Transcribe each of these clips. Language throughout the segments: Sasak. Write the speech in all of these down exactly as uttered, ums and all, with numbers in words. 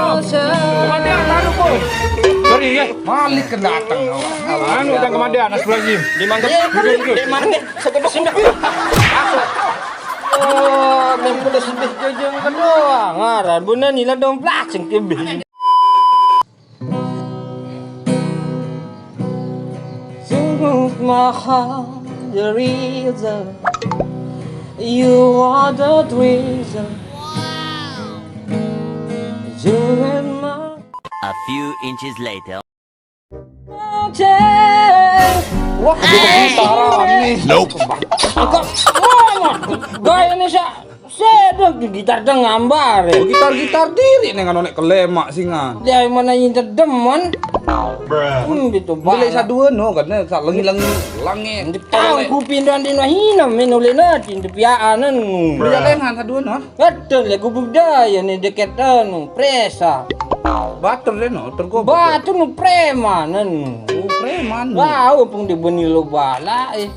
Kematian baru, Bos. Sorry, ya. Malik ke datang, kawan. Anu, yang kematian, astagfirullahaladzim. Di mana? Di mana? Sekedar sini. Oh, memang udah sedih jujur kedua. Ngaran bener nih lah dong plastik lebih. Sungguh mahal the reason. You are the reason. You and my A few inches later. Wah, gitaran nih. Nope. Agak, wah, gaya nih, sa-, sedang gitar dang ngambar, ya. Gitar-gitar diri nih, kan onek kelemak singan. Dia mana yang demen? Hmm, gitu. Beli banget. Sadua no, kan, sa lengi-lengi, lengi. Tahu ku pindah di nahina, men oleh nanti, di piaan, anu. Beli lengan sadua no. Betul, ya, gubuk daya nih, deket, anu, presa. Batur deh no, tergobok. Batur no preman, anu. Oh, preman no. Wah, pun dibeni lo bala, eh.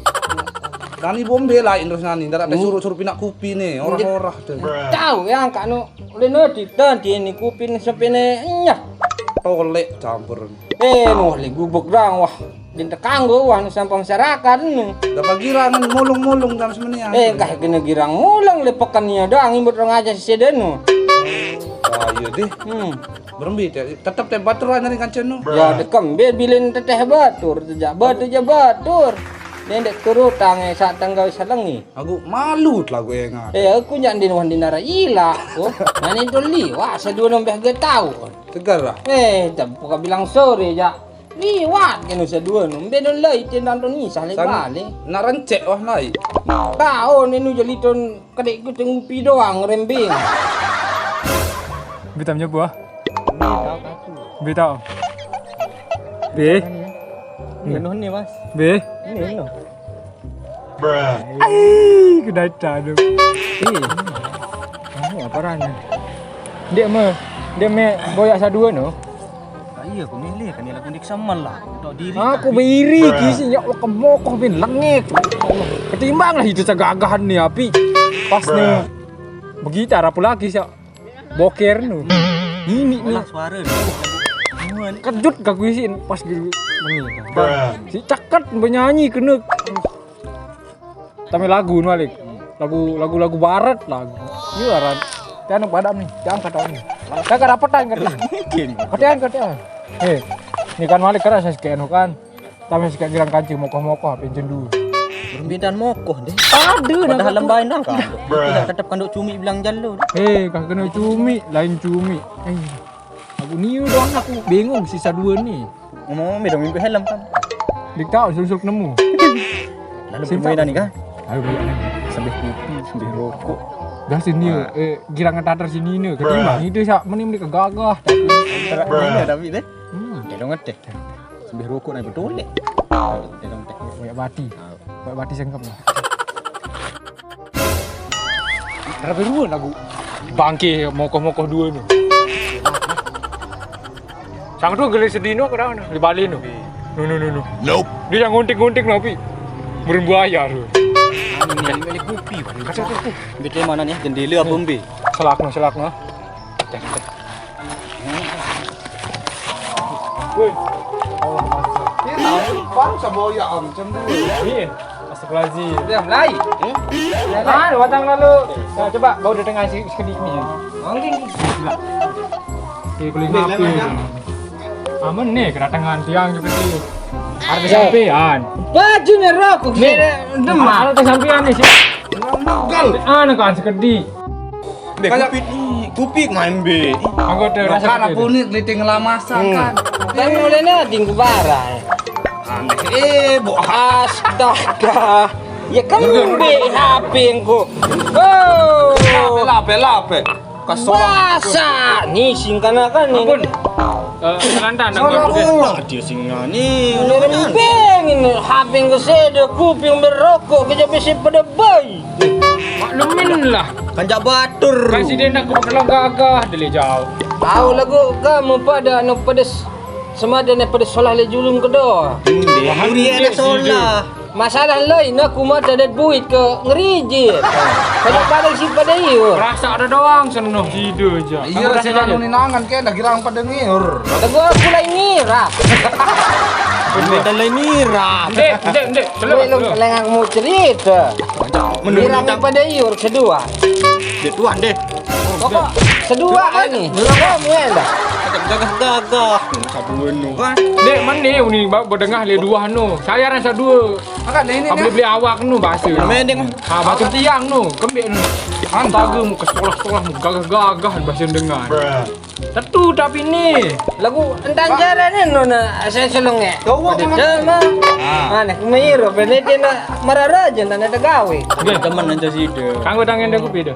Nani bombe lah, terus nani, ndak ada suruh-suruh pinak kupi nih, orang-orang tuh. Tahu ya, angkat no, oleh no, di, dan di ini kupi nih, sampai nih, nyah. Tolek campur. Eh, no, le gubuk dang, wah. Din tekanggo, wah, nu sampah masyarakat, nu. Dapat girang, mulung-mulung jam semenian. Eh, kah kena girang mulung, le pekan nia doang, imbut orang aja si sedenu. Ah, iya deh. Hmm. Berembi, te-, tetep teh batur aja nih kancen nu. Ya, dekem, be bilin teteh batur, tejak batur, ja batur. Nendek turutang, eh, saat tanggal salengi. Aku malu lah gue ingat. Eh, aku nyak ndin wan dinara ila, oh. Nani toli, wah, sadua nambah gue tahu. Tegar lah. Eh, tak buka bilang sore, ja. Liwat kenu sadua nu. Mbe don lai tendang ton ni sale bale. Nak rencek wah lai. Tahu ni nu jeli ton kedek ku teng upi doang rembing. Bitam nyebuah. Bitam. Be. Ini noh ni, Mas. Be. Ini noh. Ai, kedai tadu. Eh, kamu apa rana? Dia me, dia me boyak sadua no. Ah, iya, aku milih kan, lagu dik saman lah. Untuk diri. Aku beiri kisi, ya Allah, kemokoh bin lengek. Ketimbang lah itu cegagahan nih api. Pas nih. Begitu apa lagi sih? Boker nu. Ini nih. Olah suara nu. Kejut gak gue sih pas gitu. Ini. Si caket menyanyi kena. Tapi lagu nu alik. Lagu, lagu-lagu barat lagu. Iya, Ran. Tian padam nih, jangan kata ini. Saya kata apa, Tan, kata. Mungkin. Kata, kata. Eh, ini kan malik keras saya sekian kan. Tapi sekian girang kancing mokoh-mokoh apa yang cendu. Permintaan mokoh deh. Ada. Padahal lembai nang kan. Tidak tetap kanduk cumi bilang jalo. Eh, kah kena cumi, lain cumi. Eh, aku niu doang, aku bingung sisa dua nih. Ngomong-ngomong, dong mimpi helm kan. Dik tahu, suruh nemu. Lalu permainan nih kah? Ayo, balik nih. Sambil kopi, sambil rokok. Dah sini, eh, girangan tatar sini nih. Ketimbang itu sak mending mereka gagah. Tapi ini tapi deh. Hmm. Dia dong ngeteh. Sambil rokok naik betul deh. Dia dong teh. Banyak bati. Banyak bati sengkep lah. Berapa dua lagu? Bangke mokoh-mokoh dua ni. Sang tu geli sedih no, kena no. Di balik no. No, no, no, no. Nope. Dia yang nguntik-nguntik no, pi. Burung buaya tu. Anu ni, balik kopi. Kacau tu. Betul mana ni? Jendela apa, Mbe? Selak no, selak no. Woi. Bang saboya am cembu. Iya. Astagfirullahaladzim. Dia mulai. Ah, watang lalu. Nah, coba bau di tengah si sekali ni. Mungkin. Okey, kulit api. Aman ni kedatangan tiang juga tu. Ada sampean. Baju merah aku. Ni. Demam. Ada sampean ni sih. Mugal. Anu kan sekedi. Be, kayak kupik ni, kupik main be. Aku tu rasa kan aku ni keliting lamasan kan. Kan mulai ni ding barang. Aneh. Eh, bu. Astaga. Ya kan be H P ku. Oh. Lape, lape, lape. Kasih. Masa ni singkana kan ni. Ampun. Eh, Kelantan, salah ulang dia singa ni. Orang pengen H P ku sedo, kuping berokok, kerja besi pada bayi. Maklumin lah. Kanjak batur. Presiden aku dalam gagah, dia jauh. Tahu lagu kamu pada anu pedes. Semada ni pedes solah le julung kedo. Duri ada solah. Masalah lain aku mah ada buit ke ngerijit. Pada pada si pada iur. Rasa ada doang seneng sido aja. Iya, si anu ninangan kayak dah girang pada ngiur. Tegur aku lain ngira. Bener lain ngira. Dek, dek, dek. Belum, belum. Lengan mau cerita. Menurut girang pada iur kedua. Dia tuan deh. Pokok kedua ini. Belum kamu ya dah. Gagah-gagah. Satu nu kan. Dek, mana ni uni baru berdengar le dua nu. Saya rasa dua. Makan deh ini. Beli-beli awak nu bahasa. Mending. Ha, bahasa tiang nu, kembik nu. Astaga, mu ke sekolah-sekolah mu gagah-gagah bahasa dengan. Tentu tapi ni. Lagu entah cara ni nu na saya selong eh. Tahu apa? Mana? Ah, nak miro beli dia nak marah aja nak ada gawe. Oke, teman aja sih dia. Kanggo tangan dia kopi dia.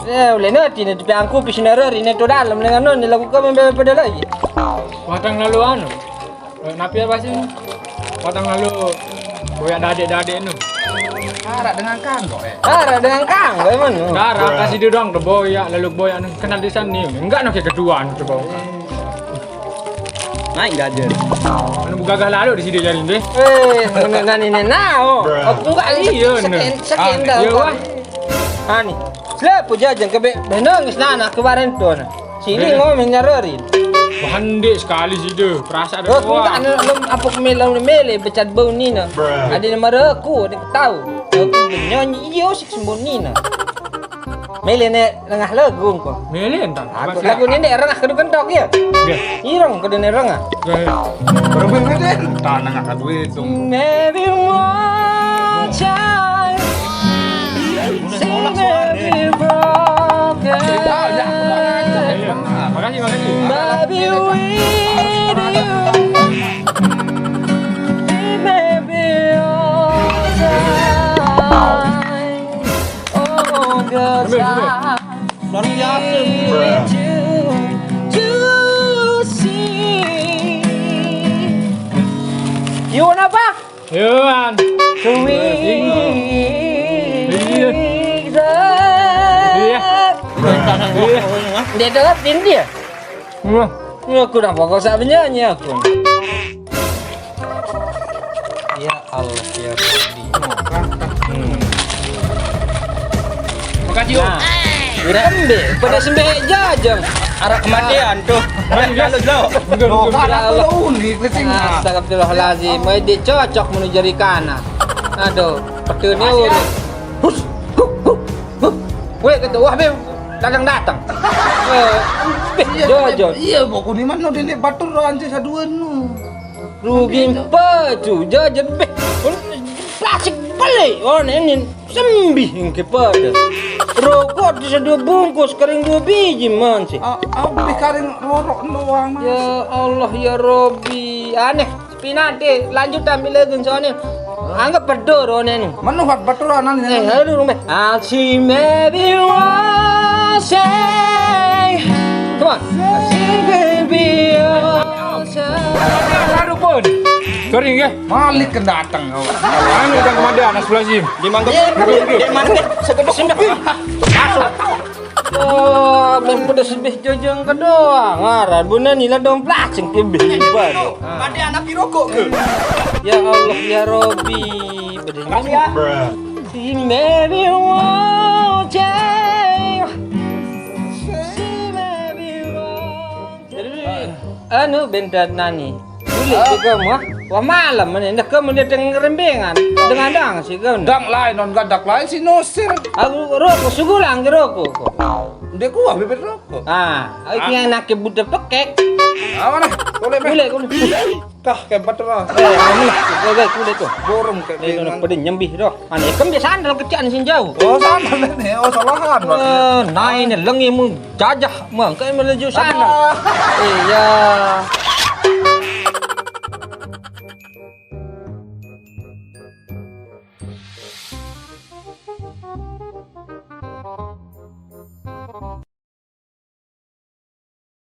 Ya, boleh nanti nanti piangku pisinara ini tu dalam dengan nu ni lagu kau membela pada lagi. Watang lalu anu. Eh, napi apa sih? Watang lalu boyak dadek-dadek nu. Arak dengan kanggo eh. Arak dengan kanggo emang nu. Arak kasih dia dong boyak lalu boyak nu kenal di sana ni. Enggak nak kedua nu coba. Naik enggak ada. Mana gagah lalu di sini jadi deh. Eh, mana nani nena oh. Aku enggak iya nu. Sekian sekian dah. Iya wah. Ani. Selepu jajang kebe benang is nana kebaran tu. Sini ngomong nyararin. Wah, hande sekali sih tu. Perasaan ada. Oh, aku tak nak lom apa kemela mele becat bau ni na. Ada nama aku, ada tahu. Aku nyanyi iyo sih sembunyi na. Mele ne tengah lagu ko. Mele entah. Aku lagu ni dek rengah kedu kentok ya. Irong kedu ne rengah. Berapa mele? Tanah angkat duit tu. Maybe one time. Say maybe broken. Makasih, makasih. Maybe with you. Maybe all time. Oh, 'cause I need you to see. You wanna apa? Yuan. Sweet. Iya. Iya. Dia tu apa dia? Wah. Aku dah pokok sak penyanyi aku. Ya Allah ya Rabbi. Makasih, Om. Nah, udah ambil pada sembeh jajang. Arah kematian tuh. Kalau jauh. Astagfirullahalazim. Mai dia cocok menuju jari kanan. Aduh, betul ni. Hus. Weh, kata wah bem datang-datang. Eh, beh, iya, jajang. Iya, pokoknya mana dia ni batur anjir saduan nu. Rugi empat tu, jajang beh. Plastik balik. Oh, ni sembih yang kepada. Rokok tu satu bungkus, kering dua biji man sih. Ah, ah, beli kering rorok doang, Mas. Ya Allah, ya Robbi. Aneh. Pinate lanjut tampil lagi soalnya. Anggap pedor one ni. Mana buat betul anak ni? Eh, aduh, rumah. Aksi maybe one say. Come on. Aksi maybe one say. Baru pun. Sorry nggih. Malik ke datang kau. Anu udah kemana anak sebelah sim. Di mangga. Di mangga. Sekedar sini. Masuk. Oh, main pedas lebih jojong ke doang. Ngaran bener ni lah dong plastik lebih baru. Pada anak pirokok ke? Ya Allah ya Robbi, bener. Makasih ya. Si Mary Wong Jai. Si Mary Wong Jai. Anu bentar nani. Boleh juga mah. Wah malam ni dah kamu dia tengah rembengan. Dengan dang si kau. Dang lain non gadak lain si nosir. Aku rokok sugulang ke rokok. Dia kuah bibir rokok. Ah, aku yang nak ke buta pekek. Apa nih? Boleh, boleh, boleh. Kah kayak baterai. Eh, ini, boleh, boleh tu. Borong kayak. Pada nyembih dah. Ane kembe sandal kecil ane sing jauh. Oh, sandal ni. Oh, salahan. Eh, nai ni lengi mu jajah mah. Kau melaju sandal. Iya.